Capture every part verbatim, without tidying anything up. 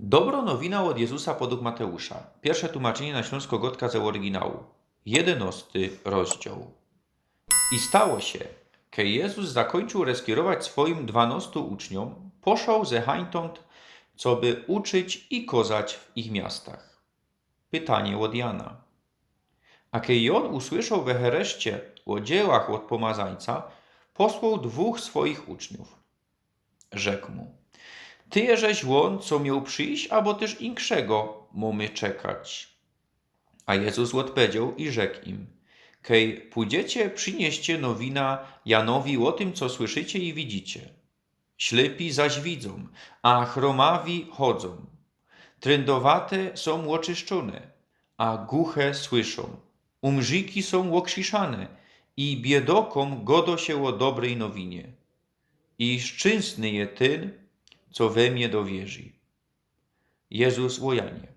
Dobro nowina ôd Jezusa podug Mateusza. Piyrsze tumaczynie na ślōnskõ gŏdkã ze ôryginału. Jedynŏsty rozdział. I stało sie, kej Jezus zakōńczōł reskirować swojim dwanŏstu uczniōm, poszoł ze hańtōnd, coby uczyć i kozać w ich miastach. Pytanie ôd Jana. A kej Jōn usłyszoł we hereszcie ô dziejach ôd pomazańca, posłoł dwōch swojich uczniōw. Rzekł mu: „Ty jeżeś ôn, co mioł przijś, abo tyż inkszego mōmy czekać?” A Jezus ôdpowiedzioł i rzekł im: „Kej pōdziecie, prziniyście nowina Janowi ô tym, co słyszycie i widzicie. Ślypi zaś widzōm, a chromawi chodzōm. Tryndowate sōm ôczyszczōne, a guche słyszōm. Umrziki sōm ôkrziszane i biydokōm gŏdŏ sie ô dobryj nowinie. I szczynstny je tyn, co we mie dowierzi.” Jezus ô Janie.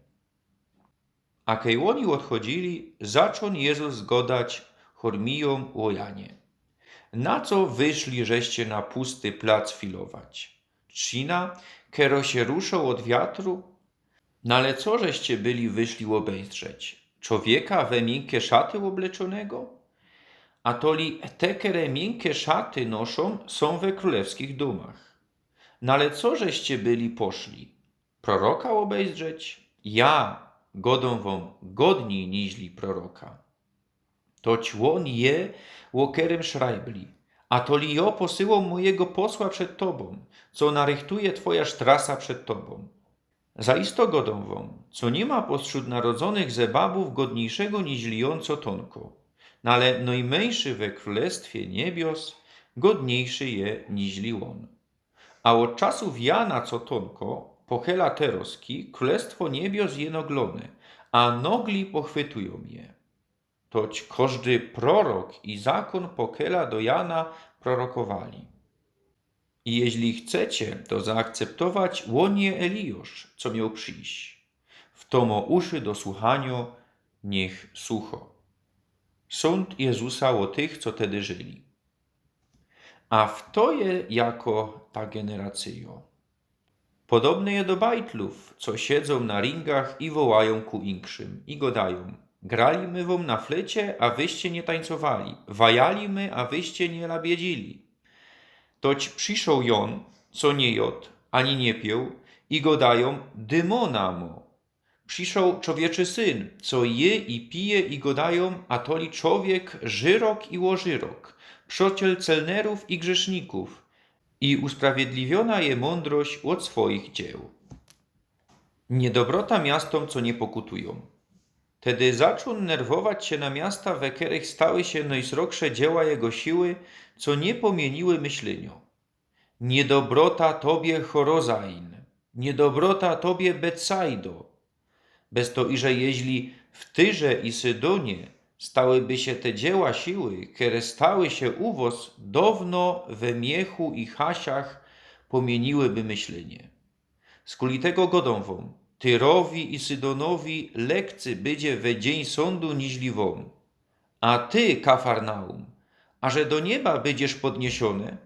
A kej ôni ôdchodzili, zaczōn Jezus gŏdać chormijōm ô Janie: „Na co wyszli żeście na pusty plac filować? Trzina, kero sie ruszo ôd wiatru? No ale co żeście byli wyszli ôbejrzeć? Czowieka we miynkie szaty ôbleczōnego? A toli te, kere miynkie szaty noszōm, sōm we krōlewskich dōmach. No ale co żeście byli poszli? Proroka ôbejrzeć? Ja gŏdōm wōm, godnij niźli proroka. Toć ôn je, ô kerym szrajbli. A toli jŏ posyłōm mojigo posła przed tobōm, co narychtuje twoja sztrasa przed tobōm. Zaisto gŏdōm wōm, co niy ma postrzōd narodzōnych ze babōw godniyjszego niźli ôn, co tōnko. No ale nojmyńszy we krōlestwie niebios godniyjszy je niźli ôn. A ôd czasōw Jana, co tōnko, pochela terŏzki, krōlestwo niebios je noglōne, a nogli pochwytujōm je. Toć kożdy prorok i zakōn pochela do Jana prorokowali. I jeźli chcecie to zaakceptować, ôn je Eliŏsz, co mioł przijś. Fto mo uszy do słuchaniŏ, niych słuchŏ.” Sōnd Jezusa ô tych, co tedy żyli. A fto je jako ta generacyjŏ? Podobny je do bajtlōw, co siedzōm na ringach i wołajōm ku inkszym, i gŏdajōm: „Grali my wōm na flecie, a wyście niy tańcowali, wajali my, a wyście niy labiedzili.” Toć prziszoł Jōn, co niy jŏd, ani niy piōł, i gŏdajōm: „Dymōna mo.” Prziszoł Czowieczy Syn, co je i pije, i gŏdajōm: „A toli czowiek żyrok i łożyrok, przociyl celnerōw i grzesznikōw.” I usprawiedliwiōna je mōndrość ôd swojich dzieł. Niydobrota miastōm, co niy pokutujōm. Tedy zaczōn nerwować sie na miasta, we kerych stały sie nojsrogsze dzieła jego siły, co niy pōmiyniły myślyniŏ. Niydobrota tobie, Chorozain! Niydobrota tobie, Betsaido! Bez to, iże jeźli w Tyrze i Sydonie stałyby sie te dzieła siły, kere stały sie u wŏs, downo we miechu i hasiach pōmiyniłyby myślynie. Skuli tego gŏdōm wōm: Tyrowi i Sydonowi lekcy bydzie we dziyń sōndu niźli wōm. A ty, Kafarnaum, aże do nieba bydziesz podniesiōne?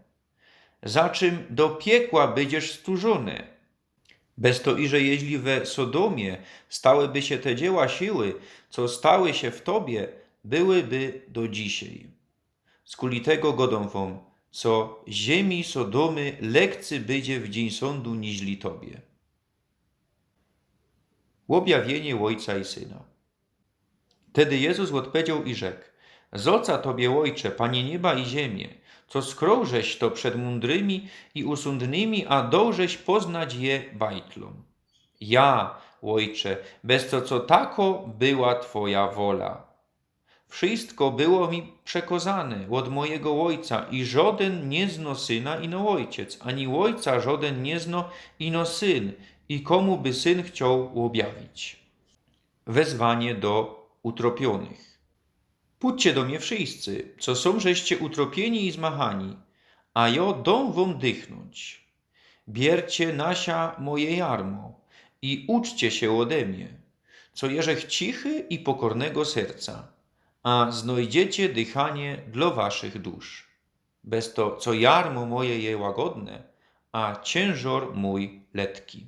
Za czym do piekła bydziesz sturzōne? Bez to, iże jeźli we Sodomie stałyby sie te dzieła siły, co stały sie w tobie, byłyby do dzisiej. Skuli tego gŏdōm wōm, co ziymi Sodomy lekcy bydzie w dziyń sōndu niźli tobie. Ôbjawiynie Ôjca i Syna. Tedy Jezus ôdpowiedzioł i rzekł: Zŏca tobie, Ôjcze, Panie nieba i ziymie, co skrōłżeś to przed mōndrymi i usōndnymi, a dołżeś poznać je bajtlōm. Ja, Ôjcze, bez to, co tako była twoja wola. Wszyjsko było mi przekŏzane ôd mojigo Ôjca, i żodyn niy zno Syna, ino Ôjciec, ani Ôjca żodyn niy zno, ino Syn, i kōmu by Syn chcioł ôbjawić. Wezwanie do utropiōnych. Pōdźcie do mie wszyjscy, co sōm żeście utropieni i zmachani, a jŏ dōm wōm dychnōńć. Biercie na sia moje jarmo i uczcie sie ôde mie, co jeżech cichy i pokornego serca, a znojdziecie dychanie dlŏ waszych dusz. Bez to, co jarmo moje je łagodne, a ciynżŏr mōj letki.